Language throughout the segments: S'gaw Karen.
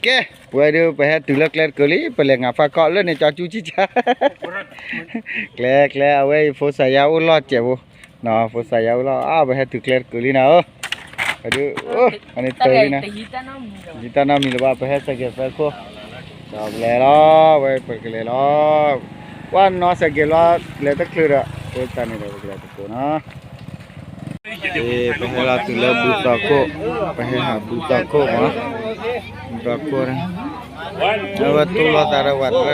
ကဲ, ပဝဲဒုး ပဟဲတုၤလၢကျဲတကုာ်လံ, ပလဲၤငါဖးကီၢ်လၢန့ၣ် ကၠီကၠူကၠံကၠါ, ကျဲ ကျဲ အဝဲအံၤ ဖိစၢ်ယါအိၣ်လီၢ်စဲးဖိ, ဖိစၢ်ယါအိၣ်လီၢ်, အါ ပဟဲတုၤကျဲတကုာ်လံနၤဧၢ, ပဒုး, အန့ၣ်တၢ်လံနၤ, ယတၢ်နီတမံၤလၢၤဘၣ်, ပဟဲစဲးကဲးသၢခိၣ်, ဒီးပလဲၤလီၤ, ဝဲပကလဲၤလီၤ, ကွၢ်နီၢ်စဲးကဲးလီၤ, လဲၤတချုးဒီး အဃိသတးန့ၣ်ဒီး ပကလဲၤတကိးနီၤ ပဟဲလီၤတုၤလၢဘုသီခိၣ်, ပဟဲဟးဘုသီခိၣ်မး, ဘုသီခိၣ်န့ၣ်, အဝဲတူၢ်လိာ်သး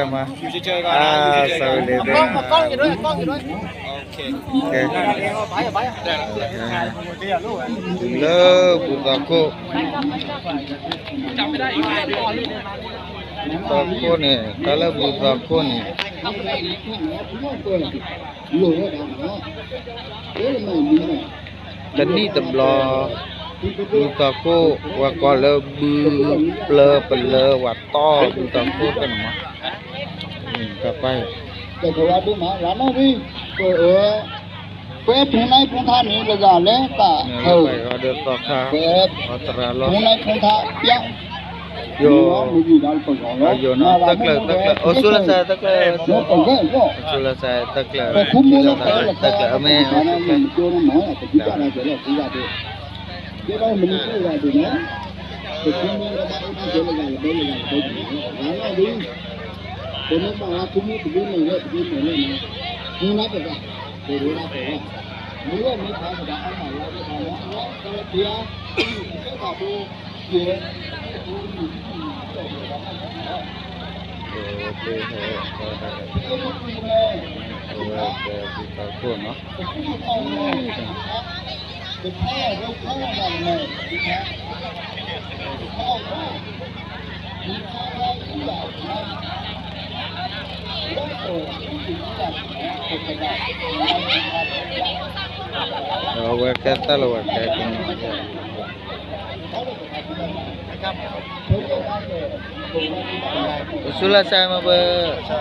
ဒီးဝဲတရၢၢ်မး, အါ စးဝဲလဲၤသ့ၣ်, တုၤလၢဘုသီခိၣ်, ဘုသီခိၣ်န့ၣ် တၢ်လၢဘုသီခိၣ်န့ၣ် တနံၣ်တဘျီ, ဘုသီခိၣ် ဝဲကိးလၢဘုပျၢၤပလၢဝဲတီၢ်ဘုသီခိၣ်တန့ၣ်မး, တၢ်ပၢ်, ပဖိနၢ်ဖိထါန့ၣ် လၢဂၤလဲၤတၢ်, ဖိနၢ်ဖိထါပျၢ်, ယိၤ, ယိၤနီၤ တၢ်ကျၢၤ တၢ်ကျၢၤ, အိၣ်ဆူၣ်လၢစဲး တၢ်ကျၢၤ, အိၣ်ဆူၣ်လၢစဲး တၢ်ကျၢၤ, တၢ်ကျၢၤ အမ့ၢ် တၢ်ကျၢၤ အမ့ၢ် အဝဲကဲတၢ်လီၤဝဲကဲက့ၤနီၤ, အိၣ်ဆူၣ်လၢစဲးမ့ၢ်ပှၤ,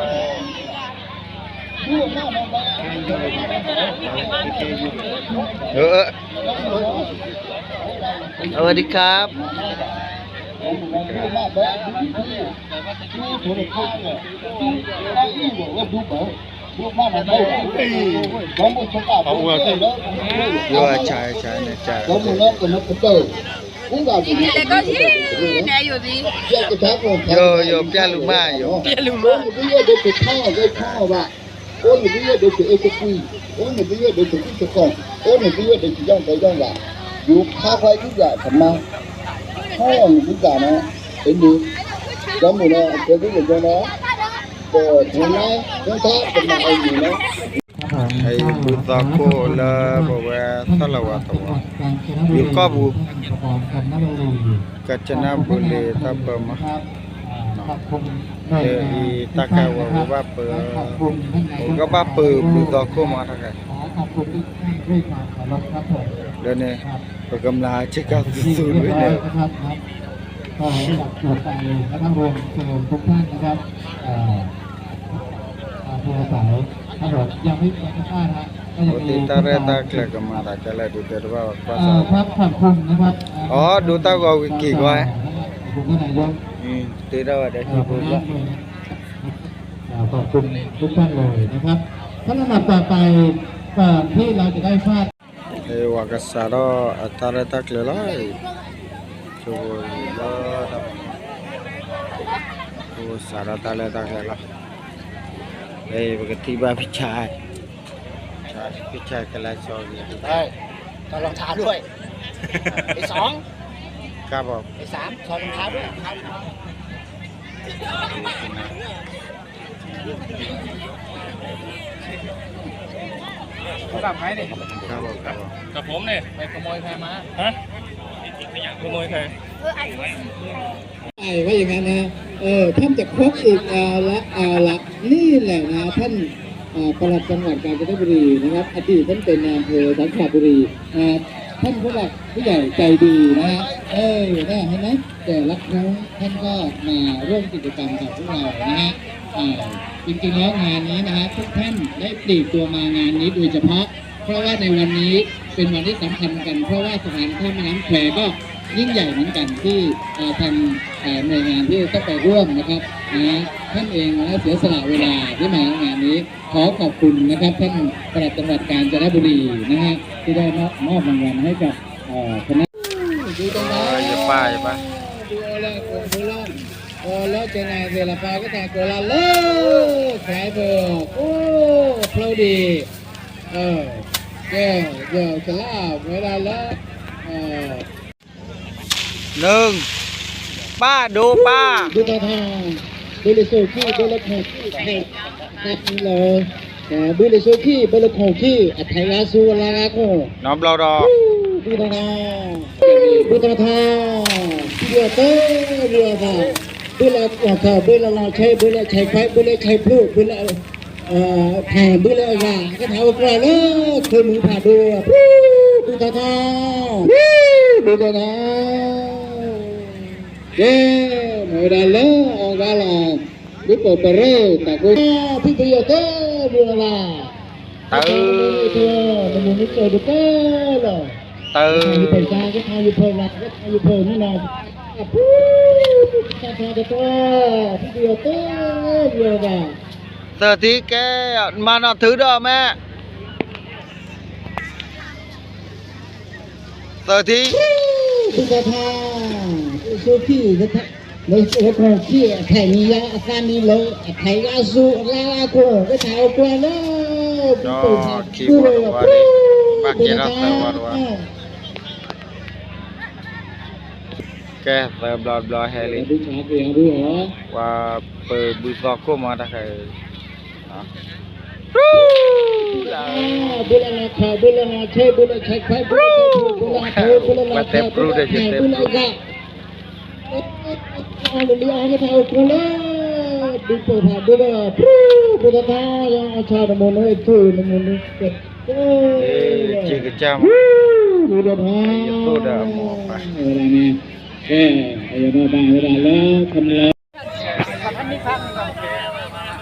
สวัสดีครับ ယိၤ ဆါ ဆါန့ၣ် ဆါ, ယိၤ ယိၤ ပျဲလူၤမး ယိၤ, ပျဲလူၤမး အိၣ်န့ၣ်ဒ်ယဲၢ်ဒိးက့ၤအဲၣ်ကကွံ, အိၣ်န့ၣ်ဒ်ယဲၢ်ဒိးက့ၤအ့ၣ်ကကွံ, အိၣ်န့ၣ်ဒ်ယဲၢ်ဒိးက့ၤယီၢ်ကီယီၢ်ဂၤ, ယိၤခါခွါယုၢ်ဂၤကမါ, ဟီၣ်အီၤန့ၣ်ဒ်ဂၤနီၤ, အန့ၣ်, ဒီးမုၢ်နီၤ အကဲဒ်လဲၣ်ကီနီၤ, ပထီၣ်လၢ ဖုထါ ပမၤအမုၢ်နီၤ ဟဲဘုသီခိၣ်လၢပဝဲသၣ်လီၤဝါသဝီ, ယိၤကီၢ်ပူၤ, ကၠနဘူရံၤတၢ်ပၢမး, လၢအံၤတၢ်ခါဝဲဝဲဘၣ်ပၢ, ပကဘၣ်ပၢဘုသီခိၣ်မးတခါ, လၢန့ၣ်, ပကမျၢၢ်ဆ့ကၤသူသူန့ၣ် โอเค ตาแรกตาแกลกมาตาแกลก อ๋อ ดูตาก็วิกิก่อน ขอบคุณนะครับ ขอบคุณทุกท่านเลยนะครับ ท่านลำดับต่อไป ก่อนที่เราจะได้ฟาด ဝၤကစးထီၣ်အတၢ်ရဲၣ်တၢ်ကျဲၤလီၤ, ဆိလၢ, ဆိစးထီၣ်တၢ်ရဲၣ်တၢ်ကျဲၤလီၤ, ပကထံၣ်ဘၣ်ဖံဆါ, ဖံဆါကလဲၤဆီဂ့ၤ, ถอดรองเท้าด้วย ไอ้สอง ครับผม ไอ้สาม ถอดรองเท้าด้วย โทรศัพท์ใครนี่ ครับผม ครับผม กับผมเนี่ย ไปขโมยใครมา ฮะ ขโมยใคร ว่าอย่างนั้นนะ เออ ท่านจะครบอีก เอาละ เอาละ นี่แหละนะ ท่าน เอ่อ ปลัดจังหวัดกาญจนบุรีนะครับ อดีตท่านเป็นนายอำเภอสังขบุรีนะครับ ท่านผู้หลักผู้ใหญ่ใจดีนะฮะ เออ นะ เห็นไหม แต่ละครั้งท่านก็มาร่วมกิจกรรมกับพวกเรานะฮะ อ่า จริงๆแล้วงานนี้นะฮะ ทุกท่านได้ปลีกตัวมางานนี้โดยเฉพาะ เพราะว่าในวันนี้เป็นวันที่สำคัญกัน เพราะว่าสะพานข้ามแม่น้ำแควก็ ยิ่งใหญ่เหมือนกันที่เอ่อทางเอ่อหน่วยงานที่ต้องไปร่วมนะครับนะท่านเองนะเสียสละเวลาที่มางานนี้ขอขอบคุณนะครับท่านปลัดจังหวัดกาญจนบุรีนะฮะที่ได้มอบมอบรางวัลให้กับเอ่อคณะ ดูตรงนั้น ယပၢ်ယပၢ် ดูเอาละดูเอาละเออแล้วจะไงเดี๋ยวละปาก็แต่งตัวละเลิกขายเบอร์โอ้เพลาดีเออแกเดี๋ยวจะล่าเวลาแล้วเออ နုၢ်, ပၢ်ဒိပၢ်, ဘုတထီ, ဘုလၢစိခံ, ဘုလၢခိၣ်ခံ, ဘုလၢစိခံ, ဘုလၢခိၣ်ခံ, အထံဂၤဆူအလါဂၤခိၣ်, နီဘျီဒီး, ဘုတထီ, ဘုတထီ, ဘုတထီ, ဘုလၢ, ဘုလၢလီၤဆဲ, ဘုလၢဆဲခွဲး, ဘုလၢဆဲဖျိ, ဘုလၢ ဖဲဘုလၢအဂၤ ကထါအိၣ်ကွၢ်လၢ ခ့မုၢ်ဖးဒိၣ် ဘုတထီ, ဘုတထီ, ကဲ, မ့ၢ်ဝဲဒၣ်လၢအဂၤလီၤ, ဘုပပရၢတၢ်ကိး ဖံးပယီၤတဲဘုလၢ်လၢ်, တၢ် နမုၢ်နံၤကၢၢ်ဒုးကဲလီၤ, တၢ် ယပၢ်ကထါယဖီလာ် ကထါယဖီန့ၣ်လီၤ, အပူၤ ကထါကထါ ဖံးပယီၤတဲဘုလၢ်လၢ် သၢထံကဲ, မၤနီၢ်ထုဒီးမဲာ်, သၢထံ, ဘုကထါ, လၢစိခံ, လၢစိခံ, အထံနံၤယါ အသးနံၤလၢ အထံဂၤဆူ အလါဂၤခိၣ် ကထါအိၣ်ကွၢ်လၢ ဒီးခံဘီတဝါန့ၣ် ဘၣ်ကဲထီၣ်သၢဘီတဝါ ကဲ သၢဘျီတဘျီဟဲလံ, ပှၤပၢၤဘုသီခိၣ်မးတၢ်ခဲအံၤ, ဘုလၢလီၤခီ ဘုလၢလီၤဆဲ ဘုလၢဆဲခွဲး ဘုလၢဆဲဖျိ ဘုလၢဆဲဖျိ ဘုလၢဆဲခွဲး ဘုလၢဂၤ အီၤလံ အီၤကထါအိၣ်ခိးလၢ ဒုးပိာ်ဖးဒိၣ်ဒီး ဘုတထီ အီၤဆါတမူနုၤ အထူနမူနုၤ ကစၢ်မး ဘုတထီ ယသိၣ်ဒီးအမိၢ်အပၢ် ဝဲဒၣ်န့ၣ် ကဲ အယဘၣ်ဘၣ်ဝဲဒၣ်လၢ ခမလၢ မၤ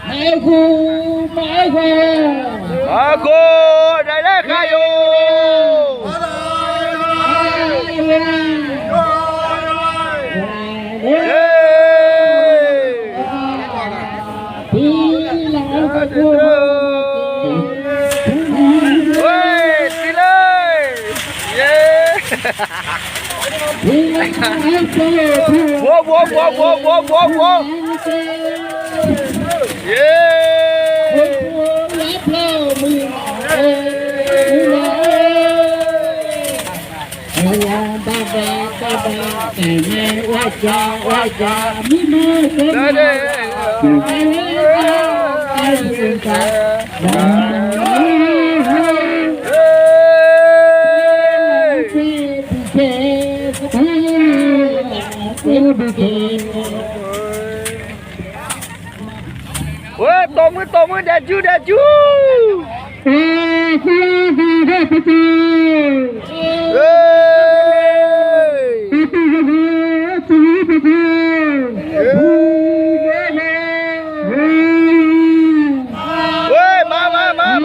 အဲၣ်ဃူ, မၤအဲၣ်ဃူ, မၤအဲၣ်ဃူ, ဒၣ်လဲၣ်ခါယိာ်, ဝဲ, တံၤလၢ, ယ့ ဝီဝီဝီဝီဝီဝီဝီ, ယ့, ဝဲ တိၢ်မုၢ် တိၢ်မုၢ် ဒဲးကၠူ ဒဲးကၠူ, ဝဲ မၤ မၤ မၤ မၤ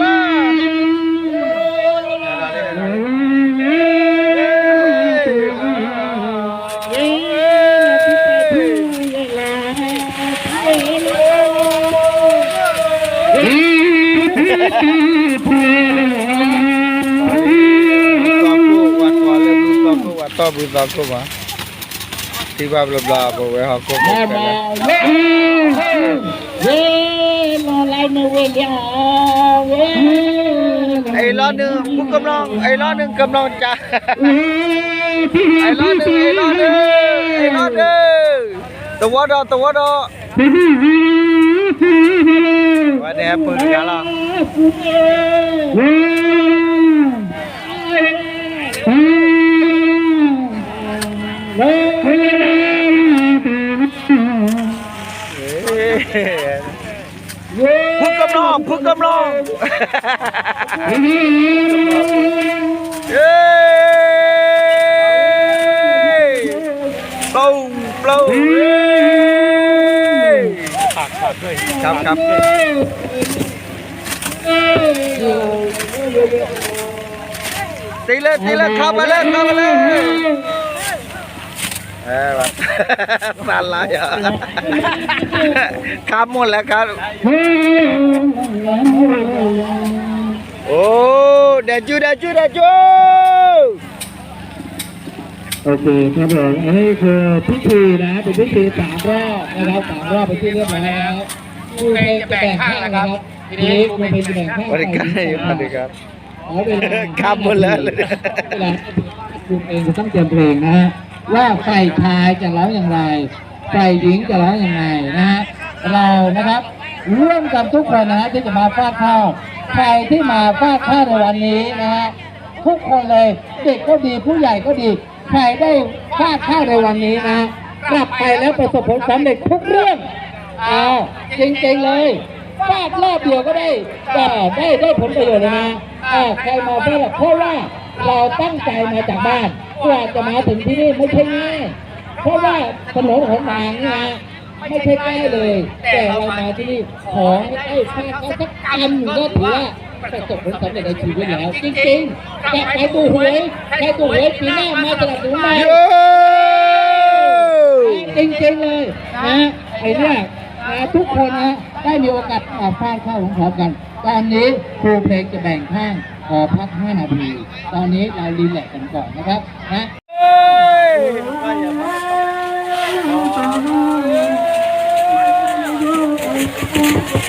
ဝဲ လီၤလၢနဝဲၢ်လံ, ဝဲ, အံၤလီၤနုာ် ဖုကမျီၢ်, အံၤလီၤနုာ်ကမျီၢ်ကၢ်, အံၤလီၤနုာ်, အံၤလီၤနုာ်, အံၤလီၤနုာ်, သဝီဒီး သဝီဒီး, ဝဲန့ၣ်ဟဲပၢၤတဂၤလီၤ. ဖုကမျီၢ်, ဖုကမျီၢ်, ပျိ, ပျိ, တံၤလၢ တံၤလၢ ခါပှၤလၢ ခါပှၤလၢ. သးလါယၤ ခါမိၢ်လဲၤခါ အိ ဒဲးကၠူ ဒဲးကၠူ ဒဲးကၠူ โอเคครับผม อันนี้คือพิธีนะ เป็นพิธีสามรอบนะครับ สามรอบเป็นที่เรียบร้อยแล้ว ครูเพลงจะแบ่งข้างนะครับ ทีนี้ครูเพลงจะแบ่งข้าง สวัสดีครับ สวัสดีครับ ขอเวลา ครับหมดแล้ว เวลาครูเพลงจะต้องเตรียมเพลงนะฮะ ว่าฝ่ายชายจะร้องอย่างไร ฝ่ายหญิงจะร้องยังไงนะฮะ เรานะครับ ร่วมกันทุกคนนะฮะ ที่จะมาฟาดข้าว ใครที่มาฟาดข้าวในวันนี้นะฮะ ทุกคนเลย เด็กก็ดี ผู้ใหญ่ก็ดี ใครได้ฟาดข้าวในวันนี้นะ กลับไปแล้วประสบผลสำเร็จทุกเรื่อง เอา จริงๆเลย ฟาดรอบเดียวก็ได้ ก็ได้ ได้ผลประโยชน์เลยนะ อ่า ใครมาฟาด เพราะว่าเราตั้งใจมาจากบ้าน กว่าจะมาถึงที่นี่ไม่ใช่ง่าย เพราะว่าถนนหนทางนี่นะ ไม่ใช่ใกล้เลย แต่เรามาที่นี่ ขอให้ได้ฟาดข้าวสักกำหนึ่งก็ถือว่าประสบผลสำเร็จในชีวิตแล้ว จริงๆ กลับไปถูกหวย ใครถูกหวยปีหน้ามาสนับสนุนใหม่ เย้ จริงๆเลยนะ ไอ้เนี่ยนะ ทุกคนนะได้มีโอกาสมาฟาดข้าวพร้อมๆกัน ตอนนี้ครูเพลงจะแบ่งข้าง ขอพักห้านาที ตอนนี้เรารีแลกซ์กันก่อนนะครับนะ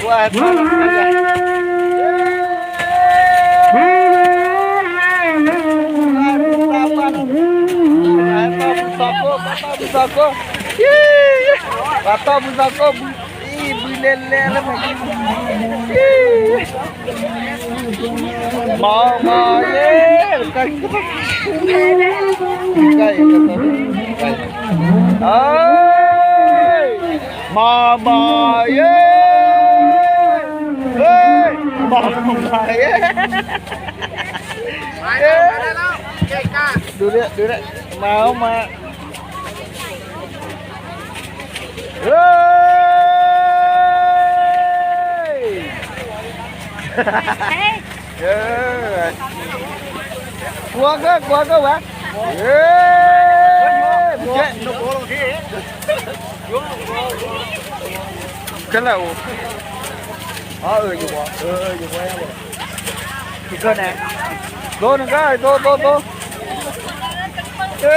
ပှၤတီၢ်ပူၤသီၣ်ကိၢ် ပှၤတီၢ်ပူၤသီၣ်ကိၢ် ပှၤတီၢ်ပူၤသီၣ်ကိၢ် ဘု အံၤ ဘုလဲၤလဲၤလၢမ့ၢ် မၤမၤယဲ မၤမၤယဲ မၤမၤယဲ ဒုးဒဲး ဒုးဒဲး မၤမၤ ကွၢ်ကၢ ကွၢ်ကၢဝဲ ကဲလဲၣ်အိၣ် အၢ ယဝဲ ယဝဲ ယကၢန့ၣ် ဒိနကၢ ဒိ ဒိ ဒိ အဲ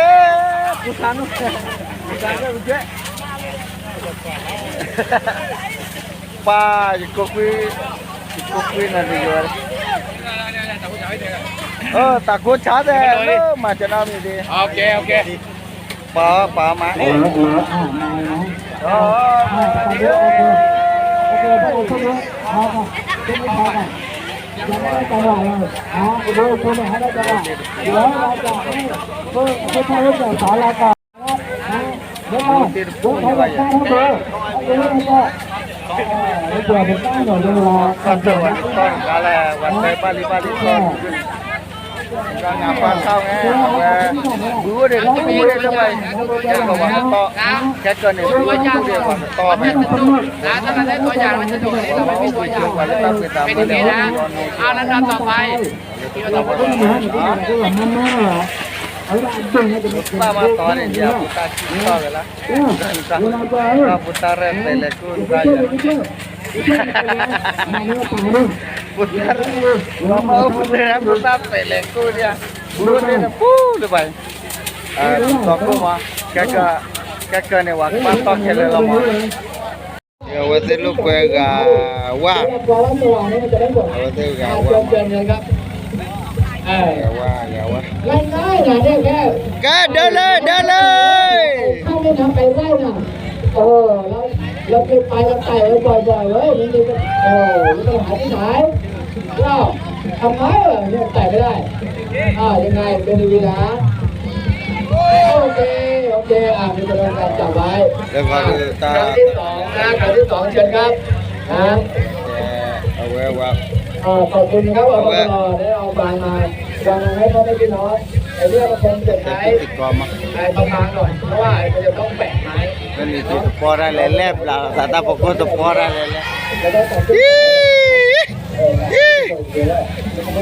ပူၤသးနူ ပူၤသးနူ ကဲ ပၢ် ယကိးကွံာ် ယကိးကွံာ်နၤဒ်ယဝဲ တၢ်ကိးဆါသဲး လၢမၤကနီမံၤဒ် ပၢ် ပၢ်မၤ တ့တပူၤန့ၣ်ဘၣ်ယၤ ဘၣ်တၢ်ဝဲတီတခါလၢ ဝဲတဲဘၣ်လံဘၣ်လံ ကနၢ်ပၢ်ထီၣ်န့ၣ် အဝဲ ဘုအိၣ်ဒံးတပူၤဒံးလၢဝဲ ကဲကီးဝဲတီၢ် ခဲကၢန့ၣ် ဘုအိၣ်တပူၤဒံးဝဲတီၢ်ဖဲန့ၣ် ပှၤလၢတၢ်ဖံးတၢ်မၤန့ၣ် ပှၤမၤတီၢ်န့ၣ် ဒ်အပူၤတၢ်ထံၣ်တီၢ်ဝဲလၢ ပှၤပူၤတၢ်ရဲၣ်ပဲၤလဲၤကူၣ်တၢ်ယၤ ပူၤတၢ်ရဲၣ် ပူၤတၢ်ရဲၣ် ပူၤတၢ်ပဲၤလဲၤကူၣ်ဒံး ပူၤန့ၣ်ပူၤလၢၤဘၣ် သီၣ်ကိၢ်မး ကဲကၢ ကဲကၢန့ၣ် ပှၤကဘၣ်တီၢ်ခဲလၢာ်လီၤမး အဝဲသ့ၣ်လိာ်ကွဲဂၤဝါ အဝဲသ့ၣ်ဂၤဝါမး ဂၤဝါ ဂၤဝါ ကဲဒၢလၢ ဒၢလၢ เออ แล้ว แล้วไปไปกันไปบ่อยๆเว้ย นี่ก็ เออ นี่ไปหาที่ไหน เอ้า ทำไมเนี่ยใส่ไม่ได้ อ่า ยังไง เป็นลีลา โอเค โอเค อ่า มีกำลังใจจับไว้ แล้วก็คือตา ครั้งที่สองนะ ครั้งที่สอง เชิญครับ นะ เอาไว้ว่า อ่า ขอบคุณครับ เอาไว้ เอาได้เอาฟางมา วางให้พ่อแม่พี่น้อง ไอ้เนี่ยมันคงเก็บไว้ ติดตัวมา ไอ้ประมาณหน่อย เพราะว่าไอ้มันจะต้องแบกไม้ ไม่มีที่ตะปอได้เลยแลบเรา สาตาปะโกตะปอได้เลยแลบ แล้วก็ขอบคุณ เออ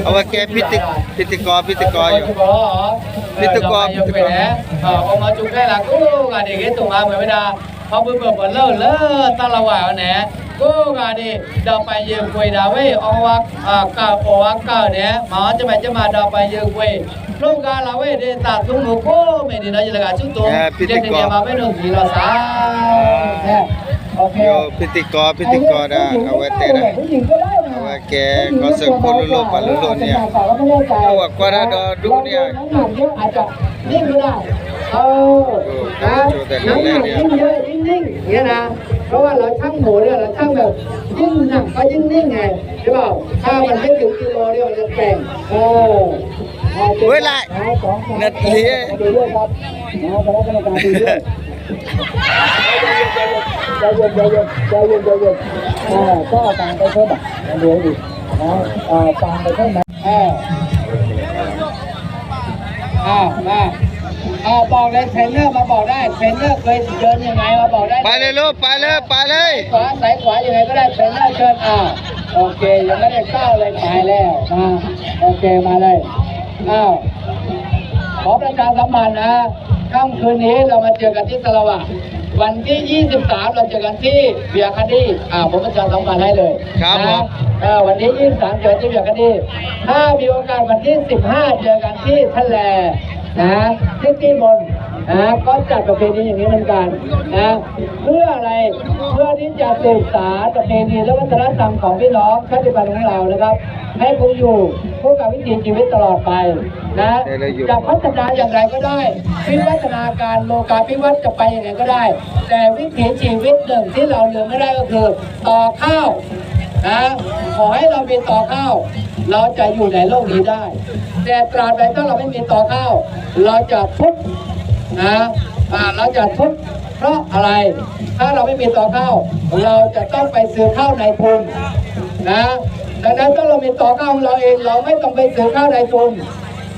အဝဲကဲ ဖံးတံကီ ဖံးတံကီ ဖံးတံကီ ဖံးတံကီ ဖံးတံကီ အမၤစူၤခဲလၢာ်ကိးဂၤဒဲး ဂ့ၤတိၢ်မး မ့ၢ်ဝဲဒၣ် ခီဖျိပပှၤလၢလၢသးလီၤဝဲအီၤန့ၣ် ကိးဂၤဒဲး ဒီးပှၤယုၢ်ကွံာ်ဒၣ်ဝဲ အီၣ်ဝဲကၢၢ် အီၣ်ဝဲကၢၢ်န့ၣ် မၤအီၤကမၣ်ကမၣ်ဒီးပှၤယုၢ်ကွံာ် ဖျိဂၤလီၤဝဲဒၣ်သးသူမုၢ်ကိးမ့ၢ်န့ၣ်ဒီး ယလၢဂၤဆူတိၤ ယဲတနံၤမၤဝဲဒိၣ်ဂ့ၤလီၤသး ဖံးတံကီ ဖံးတံကီ ဖံးတံကီဒၣ် အဝဲတဲဒၣ် အဝဲကဲ ကီၢ်စၢဖှိၣ်လိၤလိၤ ပှၤလိၤလိၤန့ၣ် အဝဲကွၢ်ဒၣ်ဒီဒူၣ်န့ၣ် น้ำหนักเยอะอาจจะนิ่งก็ได้ เออ น้ำหนักยิ่งเยอะยิ่งนิ่ง เนี่ยนะ เพราะว่าเราชั่งหมูเนี่ย เราชั่งแบบยิ่งหนักก็ยิ่งนิ่งไง ใช่เปล่า ถ้ามันไม่ถึงกิโลเนี่ย มันจะแกว่ง เออ เวลา นาที ดูด้วยครับ นะ คณะกรรมการดูด้วย ใจเย็น ใจเย็น ใจเย็น ใจเย็น อ่า ก็เอาตังค์ไปเพิ่มอ่ะ ลองดูให้ดี นะ อ่า ตังค์ไปเพิ่มนะ อ่า อ่า มา อ่า บอกเลย เทรนเนอร์มาบอกได้ เทรนเนอร์เคยเดินยังไงมาบอกได้ ไปเลยลูก ไปเลย ไปเลย ขวา ซ้ายขวา ยังไงก็ได้ เทรนเนอร์เชิญ อ่า โอเค ยังไม่ได้ก้าวเลย ไปแล้ว มา โอเค มาเลย อ้าว ขอประชาสัมพันธ์นะ ค่ำคืนนี้เรามาเจอกันที่สละวะ วันที่ ยี่สิบสาม เราเจอกันที่เบียร์คาร์ดี้ อ่า ผมประชาสัมพันธ์ให้เลย ครับ นะ ผม เอ่อ วันที่ ยี่สิบสาม เจอกันที่เบียร์คาร์ดี้ ถ้ามีโอกาสวันที่ สิบห้า เจอกันที่ทะเล นะ ที่ตี้มน นะ ก็จัดประเพณีอย่างนี้เหมือนกัน นะ เพื่ออะไร เพื่อที่จะสืบสานประเพณีและวัฒนธรรมของพี่น้องชาติพันธุ์ของเรานะครับ ให้คงอยู่คู่กับวิถีชีวิตตลอดไป นะ จะพัฒนาอย่างไรก็ได้ วิวัฒนาการโลกาภิวัตน์จะไปยังไงก็ได้ แต่วิถีชีวิตหนึ่งที่เราลืมไม่ได้ก็คือตอข้าว นะ ขอให้เรามีตอข้าว เราจะอยู่ในโลกนี้ได้ แต่ตราบใดถ้าเราไม่มีตอข้าว เราจะทุกข์ นะ อ่า เราจะทุกข์เพราะอะไร ถ้าเราไม่มีตอข้าว เราจะต้องไปซื้อข้าวในทุน นะ ดังนั้นถ้าเรามีตอข้าวของเราเอง เราไม่ต้องไปซื้อข้าวในทุน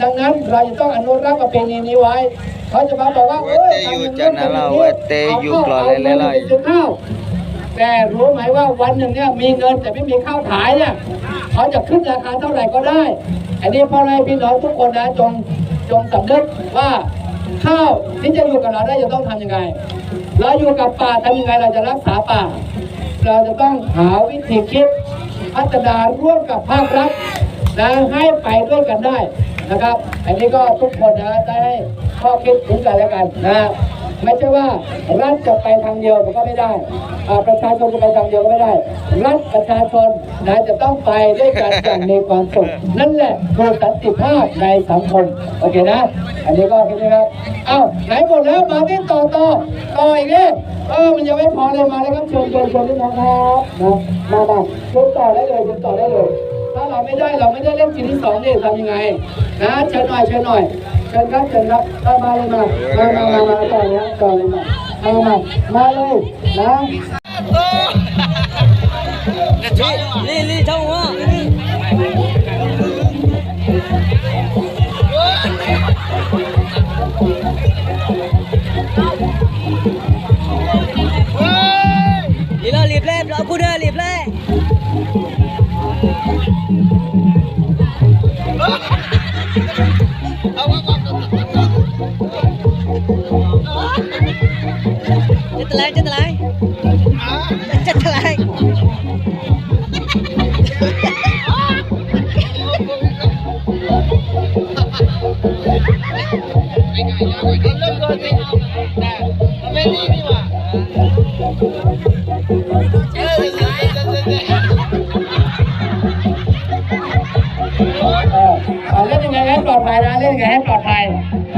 ดังนั้นเราจะต้องอนุรักษ์ประเพณีนี้ไว้ เขาจะมาบอกว่า เอ้ย ทำเงินเรื่องเศรษฐกิจ เอาข้าว เอาเงินไปซื้อข้าว แต่รู้ไหมว่าวันหนึ่งเนี่ยมีเงินแต่ไม่มีข้าวขายเนี่ย เขาจะขึ้นราคาเท่าไหร่ก็ได้ อันนี้พ่อแม่พี่น้องทุกคนนะ จง จงสำนึกว่าข้าวที่จะอยู่กับเราได้จะต้องทำยังไง เราอยู่กับป่าทำยังไงเราจะรักษาป่า เราจะต้องหาวิธีคิดพัฒนาร่วมกับภาครัฐ นะ ให้ไปด้วยกันได้นะครับ อันนี้ก็ทุกคนนะ ได้ให้ข้อคิดถึงกันและกันนะ ไม่ใช่ว่ารัฐจะไปทางเดียวมันก็ไม่ได้ อ่า ประชาชนจะไปทางเดียวก็ไม่ได้ รัฐประชาชนนะ จะต้องไปด้วยกันอย่างมีความสุข นั่นแหละคือสันติภาพในสังคม โอเคนะ อันนี้ก็แค่นี้ครับ เอ้า ไหนหมดแล้ว มาที่ต่อ ต่อ ต่ออีกเนี่ย เออ มันยังไม่พอเลย มาเลยครับ เชิญ เชิญ เชิญพี่น้องครับ นะ มา มา เชิญต่อได้เลย เชิญต่อได้เลย ถ้าเราไม่ได้ เราไม่ได้เล่นทีมที่สองเนี่ย ทำยังไง นะ เชิญหน่อย เชิญหน่อย เชิญครับ เชิญครับ เออ มาเลย มา มา มา มา มา ต่อเลยครับ ต่อเลย มา มา มา มาเลย นะ လံ လံ လံလီၤ လံပျဲၢ် ဘျီကူဒၢ လံပျဲၢ် တတလဲ တတလဲ တတလဲ เอ่อ เอ่อ เล่นยังไงให้ปลอดภัยนะ เล่นยังไงให้ปลอดภัย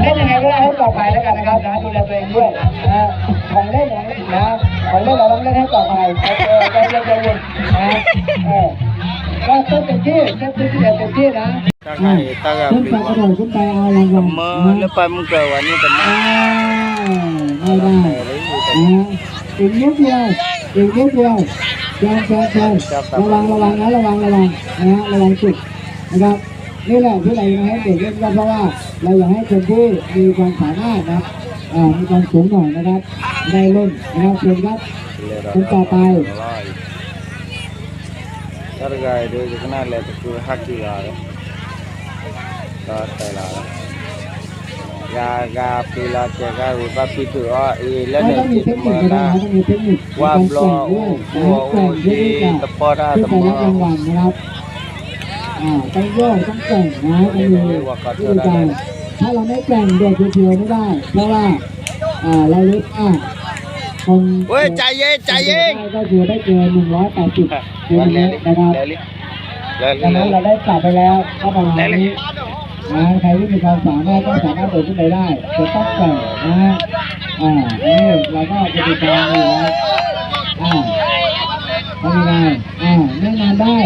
เล่นยังไงก็ได้ให้ปลอดภัยแล้วกันนะครับนะ ดูแลตัวเองด้วยนะ ของเล่นของเล่นนะ ของเล่นเราต้องเล่นให้ปลอดภัย โอเค ใจเย็นใจเย็นนะ เออ ก็เซฟตี้ เซฟตี้ เซฟตี้นะ อ่ะ ขึ้นไปกระโดดขึ้นไปเอารางวัลนะ เออ ไม่ได้นะ อีกนิดเดียว อีกนิดเดียว เชิญ เชิญ เชิญ ระวัง ระวังนะ ระวัง ระวังนะ ระวังจุดนะครับ นี่แหละที่เรายังให้เด็กเล่นก็เพราะว่าเราอยากให้คนที่มีความสามารถนะ อ่า มีความสูงหน่อยนะครับ ได้เล่นนะครับ เชิญครับ คนต่อไป တၢ်တဂၤအံၤဒုး ယကနၣ်လဲၤတကုဟဲက့ၤလီၤ, ဒီးတဲလီၤ, ဂၤဂၤဖံးလီၤတဲာ်ဂၤဝံၤဘၣ်ဖံးတုၤအီၤအံၤ လၢန့ၣ်က့ၤတမၢလၢ်, ဝါဘျီအိၣ်အိၣ်ဒ်တပီၢ်တၢ်တမၢ, ဝဲဝဲဝဲကီၢ်ထီၣ်တၢ်န့ၣ် ถ้าเราไม่แกว่งโดดเพียวๆไม่ได้ เพราะว่า อ่า เราลดอ่ะ คน เว้ย ใจเย็น ใจเย็น ก็คือได้เกิน หนึ่งร้อยแปดสิบ เซนติเมตร นะครับ ดังนั้นเราได้ปรับไปแล้วก็ประมาณนี้นะ ใครที่มีความสามารถก็สามารถโดดขึ้นไปได้ จะต้องแกว่งนะฮะ อ่า นี่เราก็จะติดตามดูนะ อ่า ทำยังไง อ่า แนะนำได้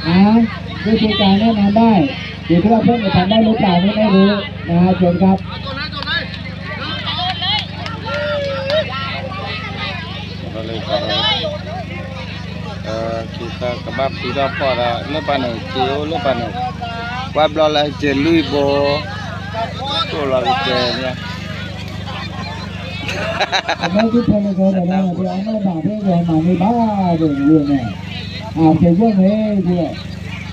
นะ วิธีการแนะนำได้ อยู่ที่ว่าเพื่อนจะทำได้หรือเปล่านี่ไม่รู้นะฮะ เชิญครับ ကဘၣ်ဖံးထီၣ်ဖီၣ်ဒီး လၢပှၤန့ၣ် က့ၤအိၣ်လၢပှၤန့ၣ်, ပှၤဘျီလၢက့ၤလွံၢ်ဘိ, ကိၣ်လီၤက့ၤန့ၣ် အမဲာ်ကဖဲလဲၣ်ကဒီး အမဲာ်ဘၣ်ဖဲကမၤန့ၢ်ဘၣ်ဒီးန့ၣ်, အကဲယဲၢ်န့ၣ်,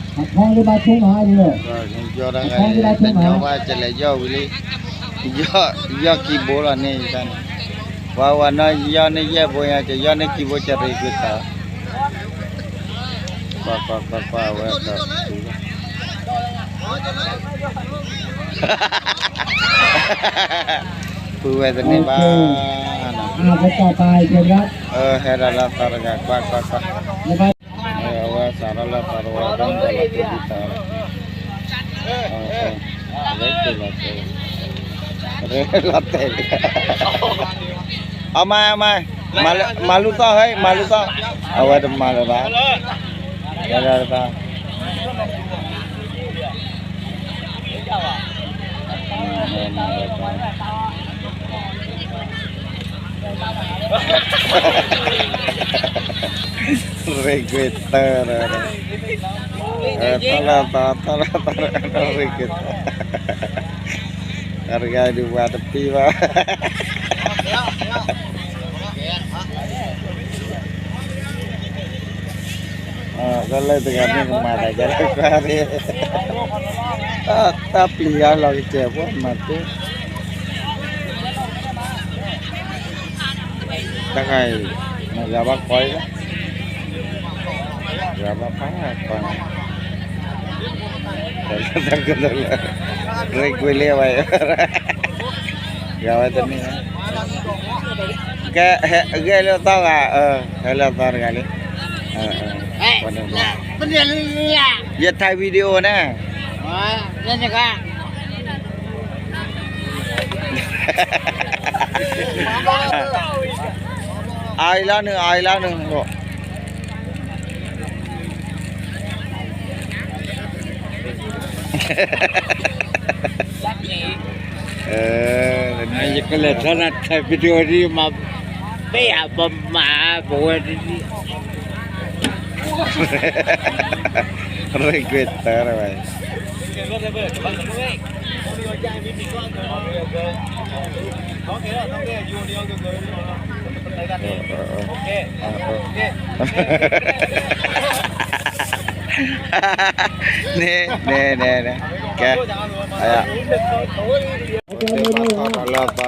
အဖီလၢဘၣ်ဆိမးဒီး, အဖီလၢဘၣ်ဆိမး, ကလဲၤယီၢ်ဝံၤလံ, ယီၢ်ခံဘိလီၤန့ၣ်, ပှၤဝဲနီၢ်ယီၢ်န့ၢ်ယဲၢ်ဘိညါ ကယီၢ်န့ၢ်ခံဘိကရ့ကွံာ်သး, ကွၢ်ကွၢ်ကွၢ်ကွၢ်ဝဲ ပုၢ်ဝဲတန့ၢ်ဘၣ်, ဟဲဒီးလၢသီတဂၤ ကွၢ်ကွၢ်ကွၢ်, အဝဲစးထီၣ်လၢသီတဝီ ဒ်သိးလီၤတဲာ်ဒ်သိး, လီၤတဲာ်, လီၤတဲာ်, အမါ အမါ, မၤလူၤသီၣ်ဟဲ မၤလူၤသီၣ်, အဝဲတမၤလၢၤဘၣ်, ယဲဒၣ်တဘၣ် ရ့ကွံာ်တၢ်, ထီၣ်လၢသီ ထီၣ်လၢသီ ရ့ကွံာ်တၢ်, တၢ်တဂၤဒုးပှၤတပံဘၣ် ကလဲၤတဂၤမ့ၢ်ကမၤသးကဲလၢကွၢ်န့ၣ်, တၢ်ပျံၤအါလီၤကစဲးဖိမၤသ့, တၢ်ခါအံၤ မ့ၢ်ဂၤဘၣ်ကီအံၤလီၤ, ဂၤဘၣ်ဖးကီန့ၣ်, တၢ်ကတၢၢ်လၢ ရ့ကွံာ်လံဝဲ, ဂၤဝဲတန့ၢ်, ကဲ ဟဲလၢသီဂၤ, ဟဲလၢသီတဂၤလံ, ယถ่ายวิดีโอန့ၣ် အီလီၤနုာ် အီလီၤနုာ်, ယကလဲၤထီၣ်နၤ ถ่ายวิดีโอ ဒ်မၤ ပ့ၢ်အပမၤပဝဲဒ် ရ့ကွံာ်တၢ်ဝဲ, န့ၣ် န့ၣ် န့ၣ် ကဲ, လၢသီ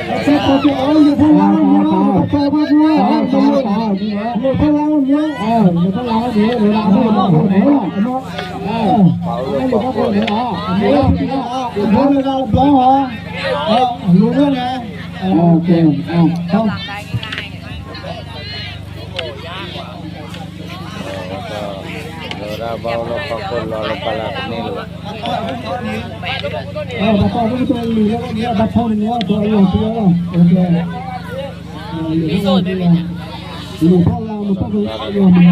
တမံၤ, လၢသီတမံၤ, တၢ်ထီၣ်တၢ်ခါအံၤဒီး ထီၣ်ဘၣ်ကီယဲၢ်တမံၤ, အဝဲ ဒ်သီဖိန့ၣ်ကွၢ်, အဝဲပကါ လၢဒၣ်ဘၣ်အိၣ်လၢဖီခိၣ်လီၤလၢပလၢ်တန့ၢ်လၢၤဘၣ်,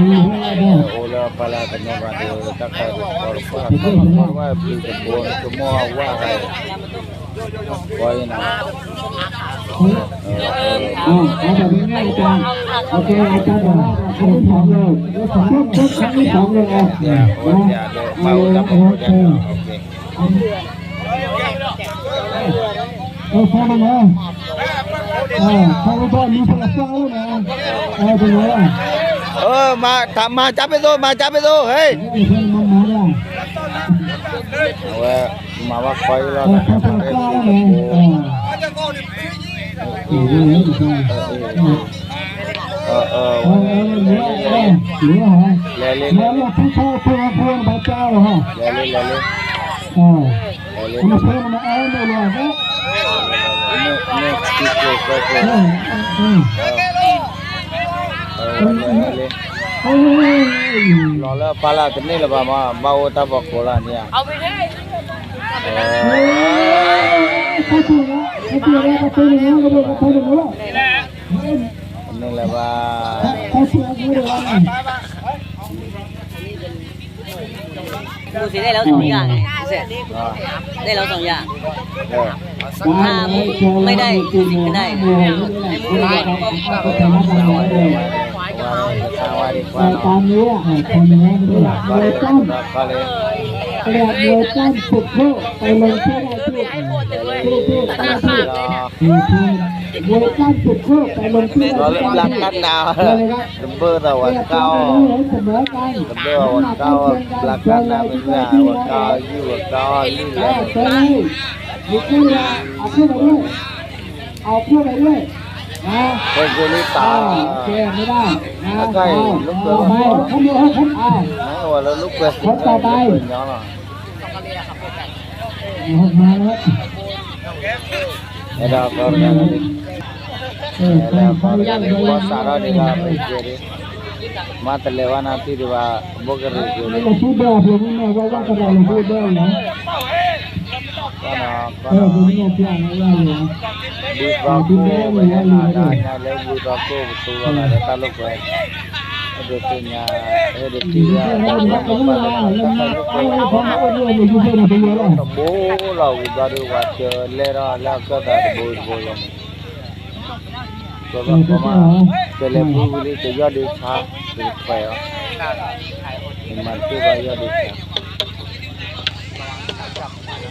အိၣ်လၢပလၢ်တန့ၢ်ဘၣ်ဒီး တၢ်ခါဒီးကီတပှၢ်တပှၢ် ပှၤဘၣ်ပျံၤတဘိ ကမိၣ်အဝၣ်ဂၤ ပှၤအံၤန့ၣ် เอาแบบง่ายๆอาจารย์ โอเค อาจารย์บอกว่าครั้งที่สองเลย ยกสอง ยกครั้งที่สองเลยนะ โอเค เดี๋ยวมาโอนตามผมก่อน โอเค เออ ฟังนะ เออ ฟังก่อน มีคนละเจ้านะ เออ เป็นไงล่ะ เออ มา ถาม มาจับไปโซ่ มาจับไปโซ่ เฮ้ย เออ เพื่อนมันมาแล้ว အဝဲ မၤဘၣ်ခွါအံၤလီၤ တၢ်ခါတၢ်ခါန့ၣ် လဲၤလံ လဲၤလံ လဲၤလံ လဲၤလံ လဲၤလံ လဲၤလံ လဲၤလံ လီၤလၢအပၢ်လၢ်တန့ၢ်လၢၤဘၣ်မး ဘၣ်အိၣ်တၢ်ဖီခိၣ်လၢန့ၣ်ဧါ တန့ၢ်လၢၤဘၣ် မူသ့ၣ် ได้แล้วสองอย่างไง ได้แล้วสองอย่าง เออ ถ้าไม่ได้สิ่งก็ได้ เรียกมวยปล้ำศึกโลกไปลงที่ได้ที่ มวยปล้ำศึกโลกไปลงที่ได้ที่ ဘျးကၣ်နၤ เสมอกัน တဘၣ်ဝဲကၢ်အီၤ เสมอกัน တဘၣ်ဝဲကၢ်အီၤ ဘျးကၣ်နၤ မ့ၢ်မ့ၢ်ဝဲကၢ်အီၤ ယုၢ်ဝဲကၢ်အီၤ လံၣ်လဲၣ် เอาพวกไปด้วย เอาพวกไปด้วยนะ เฮ้ย เจอรี่ตา โอเค ไม่ได้นะ เอาใคร เอา ลูกเสือ เอาไป เอาไป เอา ไหนว่าแล้วลูกเสือ คนต่อไป ลูกเสือย้อนเหรอ เอาออกมาแล้ว အဲဒါကောင်းတယ် အဲဒါကောင်းတယ် ဘီၣ်စးထီၣ်ဒံးဘၣ် ပက့ၤဒံး မ့ၢ်တလဲၤဝဲနၤသံဒံးဘၣ် ဘိၣ်ကရံၣ်က့ၤဒံး လၢသူၣ်ဘဲအပျိမ့ၢ်ဝဲ ဝဲကရံၣ်လၢသူၣ်ဘဲလီၤ ကွၢ်နီၤ ကွၢ်နီၤ ဘုရားကိုယ်ဝဲဟဲနၤဒၣ်ညါလၢဘုရားကိုယ်ပသူဝဲလၢတၢ်လိာ်ကွဲ ဟဲဒုးသ့ၣ်ညါ ဟဲဒုးသ့ၣ်ညါ တၢ်လိာ်ကွဲ တဘိလီၤဝံၤဘျီဒုး ပှၤကလဲၤထီၣ်လၢအကၢၣ်သးတဘိတဘိလီၤ ကဘၣ်ကမၣ် ကလဲၤပူၤဝံၤလံ ကယီၢ်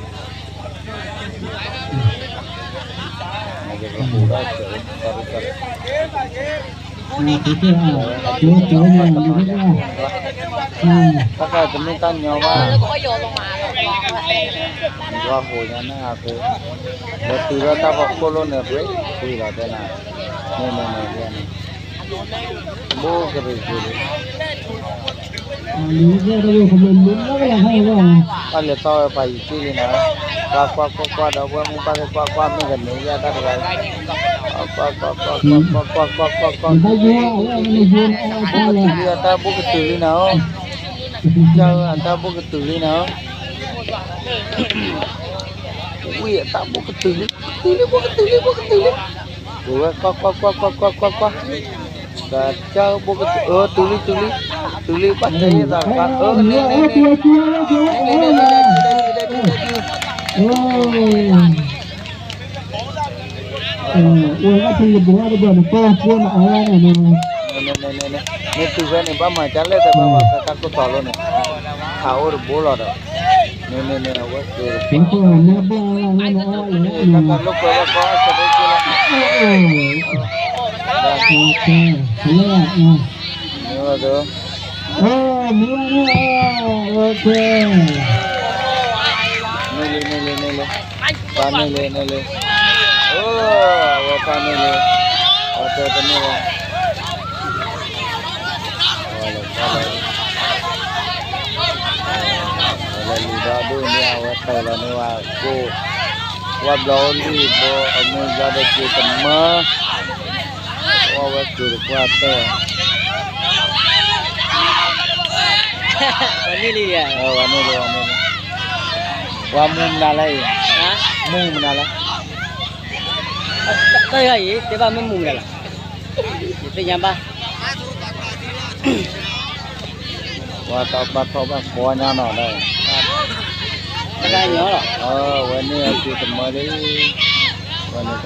ဒုးဆါ ကခွဲးအီၤ မၤတ့ၢ်ဘၣ်ယီၢ်ဒုးဆါ တၢ်ကတမ့ၢ်တၢ်ညီဘၣ် ယွၤဟိညါန့ၣ်အဃိ လၢတုၤလၢတၢ်ဖီခိၣ်လိၣ်န့ၣ် ပှ့ၤလီၤတဲနၤ န့ၣ်န့ၣ်န့ၣ်န့ၣ် ဘိၣ်ကရံၣ်က့ၤလံ ပၢ်လဲၤထီၣ်ဝဲပှၤယံၤကံၢ်လံနၤ ကွၢ်ကွၢ်ကွၢ်ကွၢ်ဒီး ပှၤမူပၢ်သ့ၣ်ကွၢ်ကွၢ် မ့ၢ်ကန့ၢ်ယၤတၢ်တဂၤ ကွၢ်ကွၢ်ကွၢ်ကွၢ်ကွၢ်ကွၢ်ကွၢ်ကွၢ်ကွၢ် ဘိၣ်ကတုၤလံ အတၢ်ဘိၣ်ကတုၤလံနၤဧၢ ကၢ်အတၢ်ဘိၣ်ကတုၤလံနၤဧၢ ဝံၤအတၢ်ဘိၣ်ကတုၤလံ ကတုၤလံ ဘိၣ်ကတုၤလံ ဘိၣ်ကတုၤလံ ဝဲကွၢ်ကွၢ်ကွၢ်ကွၢ်ကွၢ်ကွၢ်ကွၢ် ကစၢ်ဘိၣ်ကတုၤ အၢ တုၤလံ တုၤလံ တုၤလံ ဘၣ်တဲယသး အၢ န့ၣ် န့ၣ် န့ၣ် န့ၣ် န့ၣ် မ့ၢ်တုၤဖဲန့ၣ် ဘၣ်မၤကလဲၣ် တဘၣ်ဘၣ် တၢ်ကိၢ်တီၤလိၤန့ၣ် ခးအိၣ်တဘိလီၤဒီး န့ၣ် န့ၣ် န့ၣ် အဝဲ တၢ်ကလိာ်ကွဲဘၣ်ကီ မ့ၢ်ဝဲဒၣ် န့ၣ်လံ န့ၣ်လံ န့ၣ်လံ ပၢ်န့ၣ်လံ န့ၣ်လံ အဝဲပၢ်န့ၣ်လံ အဝဲတဲတန့ၢ်ဘၣ် အဝဲလဲၤ အဝဲလဲၤလံဒီဒူၣ်န့ၣ် အဝဲတဲလီၤန့ၢ်ဝဲကိၣ် ဝဲဘျီအိၣ်လံဘိ အမ့ၢ်ဘျီဒီးက့ၤတမၢ အဝဲက့ၤတကွၢ်တဲ ဝဲန့ၣ်လံ ဝဲန့ၣ်လံ ဝဲမူမနုၤလဲၣ်အံၤ မူမနုၤလဲၣ် တၢ်ဂၤအံၤ တဲဘၣ်မ့ၢ်မူမနုၤလဲၣ် ယသ့ၣ်ညါဘၣ် ပှၤတၢ်ဘၣ်ထီၣ်ဘၣ်ဃီညါနီၤဒီး တၢ်ညီလီၤ ဝဲန့ၣ်အက့ၤတမၢလံ ဝဲန့ၣ်တ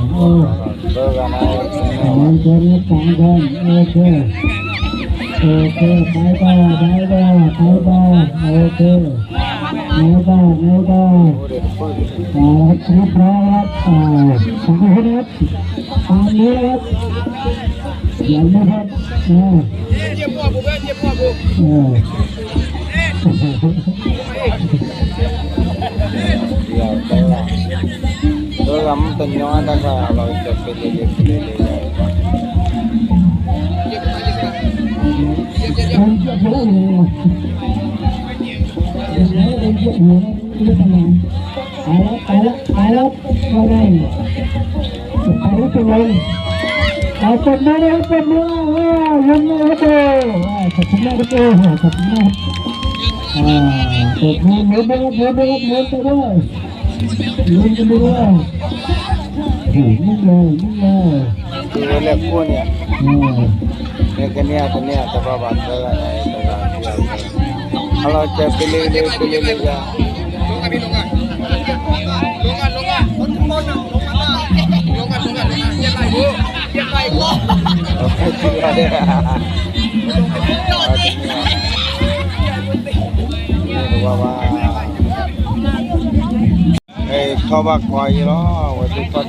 โอเค โอเค bye bye bye bye bye bye โอเค bye bye bye bye อ่าเรียบร้อยครับอ่าสองคนครับตามนี้นะครับอย่าลืมครับอ่าเออ Alat, alat, alat, alat, alat, အတမ့ၢ်တမ့ၢ် ယမ့ၢ်တ တမ့ၢ်တမ့ၢ် တမ့ၢ်တမ့ၢ် တမ့ၢ်တမ့ၢ် တမ့ၢ်တမ့ၢ် တမ့ၢ်တမ့ၢ် တမ့ၢ်တမ့ၢ် တမ့ၢ်တမ့ၢ် လဲၤကိၢ်န့ၣ် မ့ၢ်ကန့ၢ်တန့ၢ်တဘၣ်ဘၣ်သၢဂၤန့ၣ် တဂၤခံဂၤ အလီၤကဲပလ့လ့ပလ့လ့ယၤ ထီၣ်ဘၣ်ကွၢ်ယံၤလီၤ ဝဲဒုးထီၣ်တန့ၢ်လၢၤဘၣ် ဘၣ်တၢ်မံၤလၢက့ၤမံၤလၢဒိၣ်တ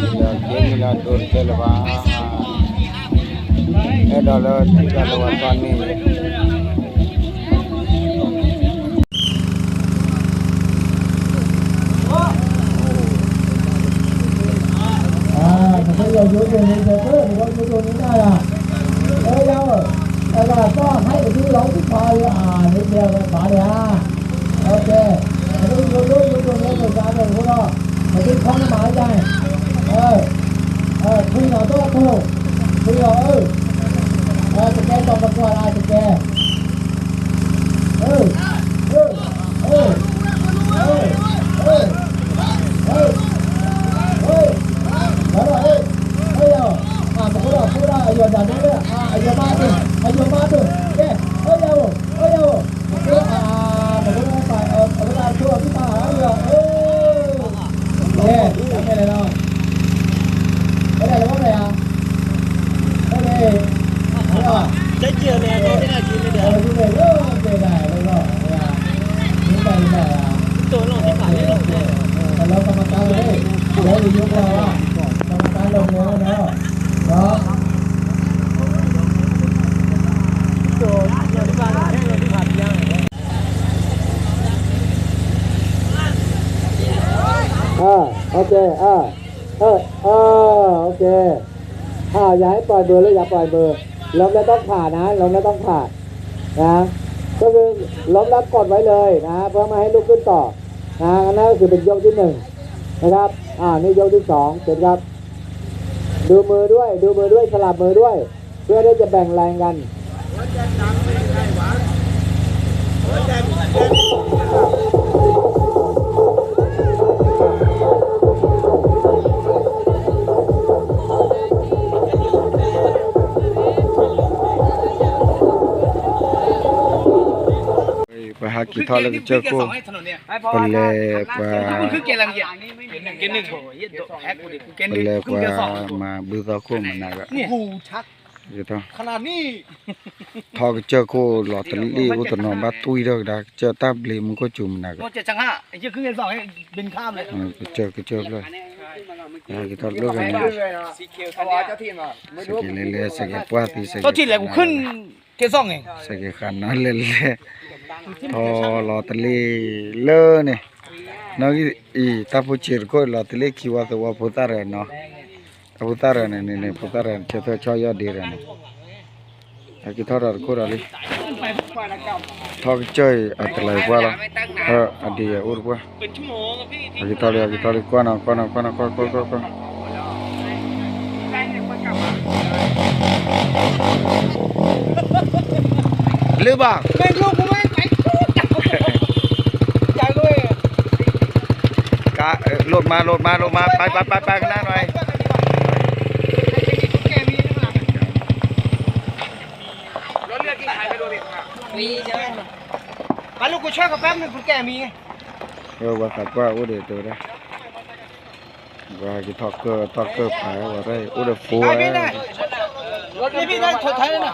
ကဲလၢၤဘၣ် အဲၣ်ဒိးလၢထံၣ်တၢ်လၢဝဲထီၣ်န့ၢ် နကယီၤယိၤဒိၣ်န့ၣ် နကယီၤယိၤဒိၣ်န့ၣ်နၤ အၢ ယၤဧၢ အဂၤသီၣ်ဟဲကဒုလီၤသံခွါလၢအန့ၣ် တဲဝဲဘၣ်လၢဧါ OK နကယိၤဒိၣ်ယိၤဒိၣ်န့ၣ် နကယၤဒိၣ်န့ၣ်ဒီး နကခီနမၤယၤန့ၣ် အၢ ထွံၣ်နီၣ်သီၣ်ထိၣ် ထွံၣ်နီၣ်အၢ တကဲတီၤပကွၢ်လၢတကဲ အ�ယီၤဒၣ် အယီၤမါဒိၣ် အယီၤမါဒိၣ် ကဲ အယၤဧိၤ အယၤဧိၤ အဝဲဒၣ်ဆိအသုပၢ် အယၤဧိၤ ကဲ တၢ်မဲာ်လဲၣ်လီၤ ဝဲဒၣ်လၢဝဲဒၣ်ယၤ ကဲကဲန့ၣ် အဝဲဒၣ်လၢကဲဒၣ်လၢလီၤ ကဲ မ့ၢ်တၢ်လၢ ကမၤကါလၢ လၢယိယိပှၤဘၣ် ကမၤကါလၢမ့ၢ်ဝဲဒီး อ่า โอเค อ่า เออ อ่า โอเค อ่า อย่าให้ปล่อยมือเลย อย่าปล่อยมือ ล้มแล้วต้องผ่านะ ล้มแล้วต้องผ่านะ ก็คือล้มแล้วกดไว้เลยนะ เพื่อไม่ให้ลุกขึ้นต่อนะ นั่นก็คือเป็นยกที่หนึ่งนะครับ อ่า นี่ยกที่สอง เสร็จครับ ดูมือด้วย ดูมือด้วย สลับมือด้วย เพื่อที่จะแบ่งแรงกัน ပဟဲက့ၤထီၣ်လၢကစၢၢ်ခိၣ် ပလဲၤပှၤ ပလဲၤပှၤမၤဘုသီခိၣ်မနၤဂၤ ထီၣ်ကစၢၢ်ခိၣ်လီၤတလ့ၣ်အိၣ်တနီၤ ဘၣ်တွံၢ်ထီၣ်ကဒါ ကစၢၢ်တၢ်ဘျ့မူခိၣ်စူၤမနၤဂၤ ကစၢၢ်ကစၢၢ်ဖျၢၣ် က့ၤထီၣ်တဖျၢၣ်န့ၣ် စက့ၤလဲၤလဲၤ စက့ၤပှၢ်သံ စက့ၤဃးနၤလဲၤလဲၤ ထီၣ်လီၤတလ့ၣ်လၢန့ၣ် နီၢ်ဂံၢ်အံၤ တၢ်ဖိဆံးတခိၣ် လီၤတလ့ၣ်ခံဝါသဝီဖိသၣ်တဂၤနီၤ တၢ်ဖိသၣ်တဂၤန့ၣ်န့ၣ် ဖိသၣ်တဂၤန့ၣ် ဆၢထၢၣ်ဆီၣ်ယီၢ်ဒ့တဂၤန့ၣ် ဟဲက့ၤထီၣ်ဒီးတခိၣ်ဒီးလံ ထီၣ်ကစၢၢ်အံၤ အတလၤပှၢ်လီၤ အဒ့အအိၣ်တပှၢ် ဟဲက့ၤထီၣ်လံ ဟဲက့ၤထီၣ်လံ ကွၢ်နီၤ ကွၢ်နီၤ ကွၢ်နီၤ ကွၢ် ကွၢ် ကွၢ် ကွၢ် လၢဘၣ် က load မၤ load မၤ load မၤ ไป ไป ไป ไป ข้างหน้าหน่อย ဝဲသးပှၢ်အိၣ်ဒီးတဲဝဲဒၣ် ဝဲက့ၤထီၣ်ကၢၢ် ထီၣ်ကၢၢ်ပာ်ဝဲရၢၢ် အိၣ်ဒီးဖိဝဲ ကစၢၢ်ခိၣ်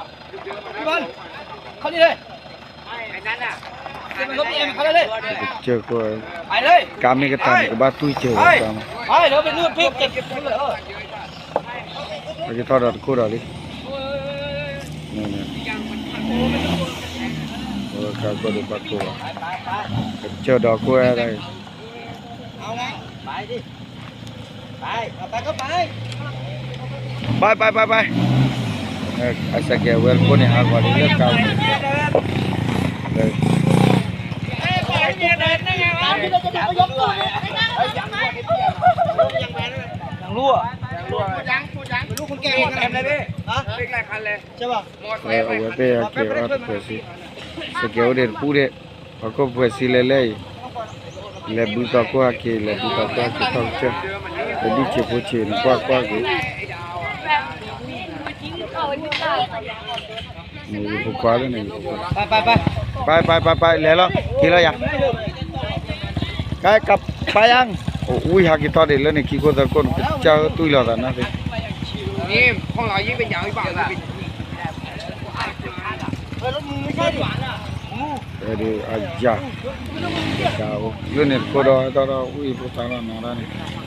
ကါမ့ၢ်ကတၢၢ်န့ၣ် ကဘၣ်တွံၢ်စၢၤဝဲ ကါမ့ၢ် ကထီၣ်ဒီးတခိၣ်ဒီးလံ ဝဲကါကီၢ်ဒီးဘၣ်ကိၢ်ဘၣ် ကစၢၢ်ဒီးခိၣ်ဝဲဒၣ် ไป ไป ไป ไป အစကဲဝဲခိၣ်န့ၣ် ဟးဂီၤလံလၢကါန့ၣ် လၢ လၢ အဝဲသ့ၣ်အကဲအီၣ်တဖှဲးစ့, စကဲအိၣ်ဒံးတပူၤဒံး, ဟီၣ်ခိၣ်ဖှဲးစ့လဲၣ်အံၤ, လဲၤဘုသီခိၣ်ဟဲက့ၤ, လဲၤဘုသီခိၣ်ဟဲက့ၤထီၣ်ကစၢၢ်, ပဒံၣ်ဆံးဖိဆံးန့ၣ် ကွၢ်ကွၢ်က့ၤ ယဖိခွါလၢန့ၣ်, ပၢ်ပၢ်ပၢ်ပၢ် လဲၤလီၤ က့ၤလီၤယၤ, ကဲ ကပၢ်ယၤ, အိၣ်ဝံၣ်ဟးက့ၤထီၣ်ဒံးလၢန့ၣ် ခံခိၣ်သၢခိၣ်န့ၣ် ကစၢ်သွံၣ်လီၤသးနီၢ်သ့ၣ်, အယၤ, လၢန့ၣ်တခိၣ်ဒီး တၢ်ဒီးဝံၣ်ဖိသၣ်လီၤနီၤဒၣ်န့ၣ်